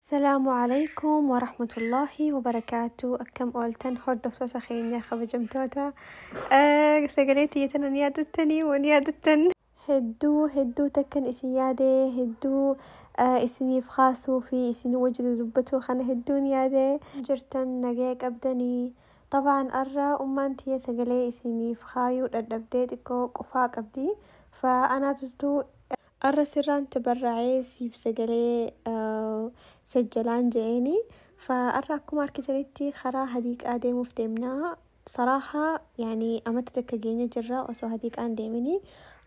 Salaamu alaikum warahmatullahi wabarakaatu. Akkam ooltan hordoftoota keenya kabajamtoota? Sagalee tiyya ni yaadattanii waan yaadattan? Hedduu hedduu takkan isin yaade, hedduu isiniif kaasuu fi isin wajji dubbatu kana hedduun yaade. Jirtan nagaya qabdanii? طبعا arra ummaan tiyya sagalee isiniif kaayuu dadhabdee, xiqqoo qufaa qabdi. فأنا arra sirraan tabarra'ee siif sagalee sajjalaan je'eeni. فأرى akkuma argitanitti karaa hadiiqaa deemuuf deemnaa. صراحة يعني amata takka geenya jirra osoo hadiiqaan deemini.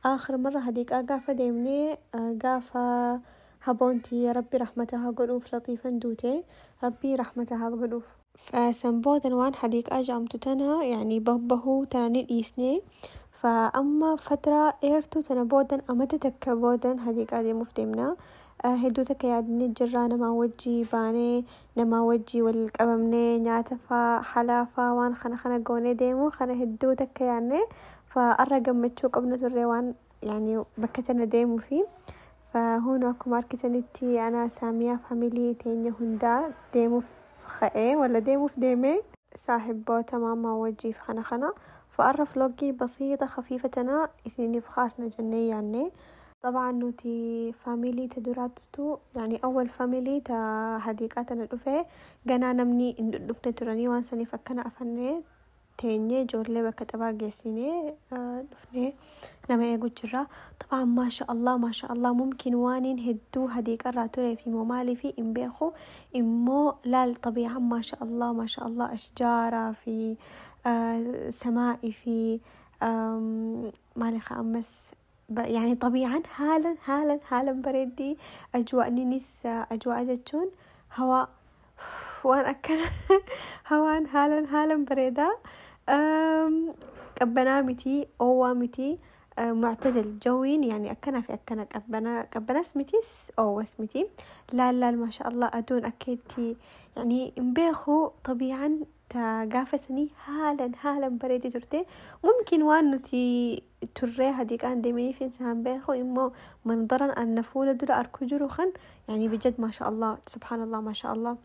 آخر مرة hadiiqaa gaafa deemnee gaafa haboontii, rabbi rahmata haa godhuuf, Latiifan duute, rabbi rahmata haa godhuuf. Fasan boodan waan hadiiqaa jedhamtu tana يعني babbahuu tana ni dhiisne. فأما فترة dheertuu tana boodan, amata takka boodan hadiiqaa deemuuf deemna. Hedduu takka yaadnee jirra, namaa wajji baanee, namaa wajji wal qabamnee, nyaata faa, halaa faa, waan kana kana goonee deemu kana hedduu takka yaadne. فأرى gammachuu qabna turre waan يعني bakka tana deemuu fi. فهون akkuma argitanitti ana, Saamiyaa, family teenya hundaa deemuuf ka'ee wala deemuuf deemee, saahibboota maamaa wajjiif kana kana. فأرى vlog ii بسيطة خفيفة tana isiniif kaasna jennee yaadne. طبعا nuti family ta duraattu, يعني أول family ta hadiiqaa tana dhufe. Ganaa namni hin dhufne turanii, waan saniif akkana afannee teenyee, ijoollee bakka taphaa geessinee dhufnee nama eegu jirra. طبعا ما شاء الله ما شاء الله. ممكن waaniin hedduu hadiiqarraa turee fi moo maalii fi hin beeku, immoo laal طبيعة ما شاء الله ما شاء الله, أشجارة fi سمائي fi maali ammas, يعني طبيعة haalan haalan haalan bareeddii. Ajwaa'ninis, ajwaa jechuun hawaa, waan akkana, hawaan haalan haalan bareedaa. Qabbanaa miti, oowwaa miti, معتدل jawiin, يعني akkanaa fi akkana, qabbanaa qabbanas mitis, oowwas miti. Laal laal, ما شاء الله, aduun akkeetti يعني hin beeku, طبيعان ta gaafa sanii haalan haalan bareedii turte. ممكن waan nuti turree hadiiqaan deemaniif hin beeku, immoo mandaran anna fuula dura arkuu jiru kan يعني بجد ما شاء الله, سبحان الله, ما شاء الله.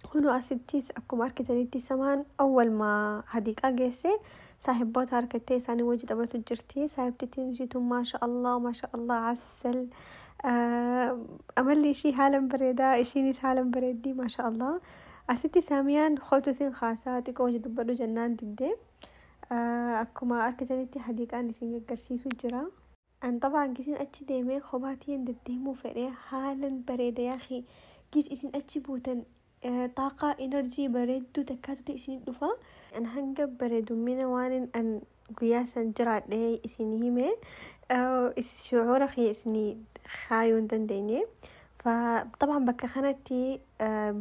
Kunoo asittis akkuma argitanitti samaan awwal ma hadiiqaa geesse, saahibboota harkattee isaanii wajji taphatu jirti. Saahibtittiin ishiitu ما شاء الله ما شاء الله, عسل. Amalli ishii haalan bareedaa, ishiinis haalan bareeddii, ما شاء الله. Asitti Saamiyaan kootu isin kaasaa, xiqqoo wajji dubbadhu jennaan diddee. Akkuma argitanitti hadiiqaan isin gaggarsiisu jira. An طبعا gisin achi deemee kophaatiyan deddeemuu fedhee, haalan bareeda yaa akhi. Gis isin achi buutan طاقة energy bareedduu takkaatutu isin dhufa. An hanga bareedummina waan an guyyaa san jiraadhee isin hime shucuura kiyya isinii kaayuu hin dandeenye. فطبعا bakka kanatti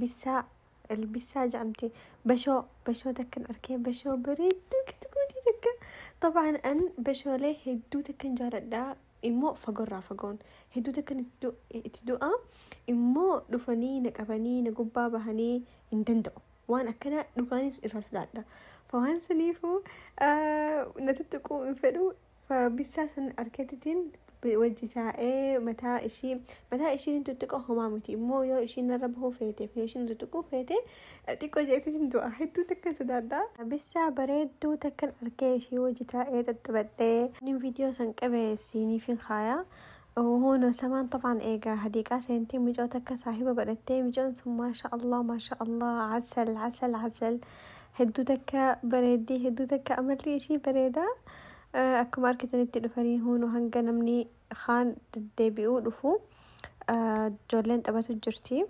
bisaa, البسا jedhamti, bashoo, bashoo takkan arkee, bashoo bareedduu kitkuutii takka. طبعا an bashoolee hedduu takkan jaaladha, immoo fagoorraa fagoon hedduu takkan itti du'a, immoo dhufanii na qabanii na gubbaa bahanii hin danda'u. Waan akkana dhugaanis irraa sodaadha. Waan saniifuu na tuttuquu hin fedhu. Bisaa san arkeetitiin wajji taa'ee mataa ishii, mataa ishiin tuttuqa homaa miti, immoo yoo ishiin narra bahuu feete yoo ishiin tuttuquu feete xiqqoo jeetiin du'a, hedduu takkan sodaadha. Bisaa bareedduu takkan arkee ishii wajji taa'ee xaxxabadhee inni viidiyoo san qabe siiniif hin kaayaa. Huno samaan طبعا eega hadiiqaa seentee mucoo takka saahiba godhattee. Mucoon sun ما شاء الله ما شاء الله, عسل عسل عسل, hedduu takka bareeddii, hedduu takka amalli ishii bareedaa. Akkuma argitanitti dhufanii hunu hanga namni kaan deddeebi'uu dhufu ijoolleen taphatu jirti.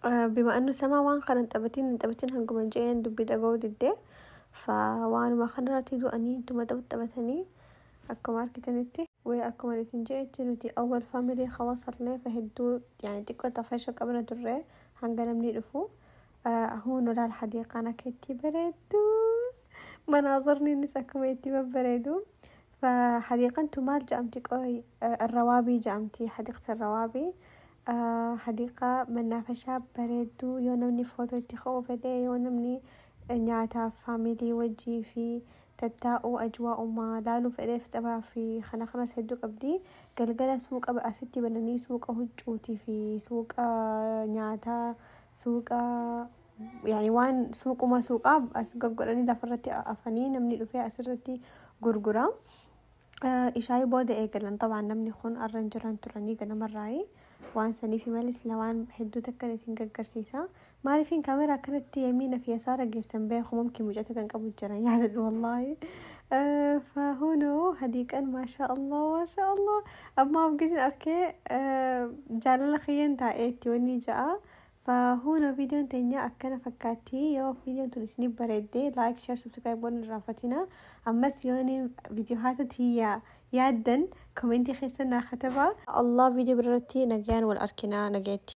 بما أنه سما waan kana hin taphatin hin taphatin hanguma je'een dubbii dhaga'uu diddee, waanuma kanarratti du'anii ittuma taphatanii akkuma argitanitti. Akkuma isin je'etti nuti awwal family hawasallee hedduu يعني xiqqoo tafasha qabna turre hanga namni dhufu. Huunu laal, hadiiqaan akka itti bareeddu, manaazirni innis akkuma itti babbareedu. فحديقة maal jedhamti qoy? الروابي jedhamti, حديقة الروابي. حديقة منافشة bareedduu, yoo namni footoo itti ka'uu fedhe, yoo namni nyaataaf family wajjii fi Tattaa'uu ajwaa'umaa laaluu fedheef taphaa fi kana kanas hedduu qabdi. Galgala suuqa asitti bananii suuqa huccuutii fi suuqa nyaataa, suuqa yani waan suuquma suuqaa as goggodhanii lafarratti afanii namni dhufee asirratti gurgura. Ishaayii booda eegalan. Xabaan namni kun arra hin jiran turanii ganamarraayi. Waan saniif malee sila waan hedduu takkan isin gaggarsiisa. Maaliifin kaameraa akkanatti yamiina fi yasaara geessan beeku, mumkin mucata kan qabu jiran yaadadhu wallaahi. فهونو هديكن ما شاء الله ما شاء الله أما بقيت أركي jaalala kiyyan taa'eetti wanni ja'a. فهونو viidiyoon teenya akkana fakkaatti. Yoo viidiyoon tun isinii bareedde, like, share, subscribe godhuun irraanfatina. Ammas yoo viidiyoo haata tiyyaa yaaddan, komentii keessa naa katabaa. Allah viidiyoo birratti nagayaan wal arkinaa, nagayetti.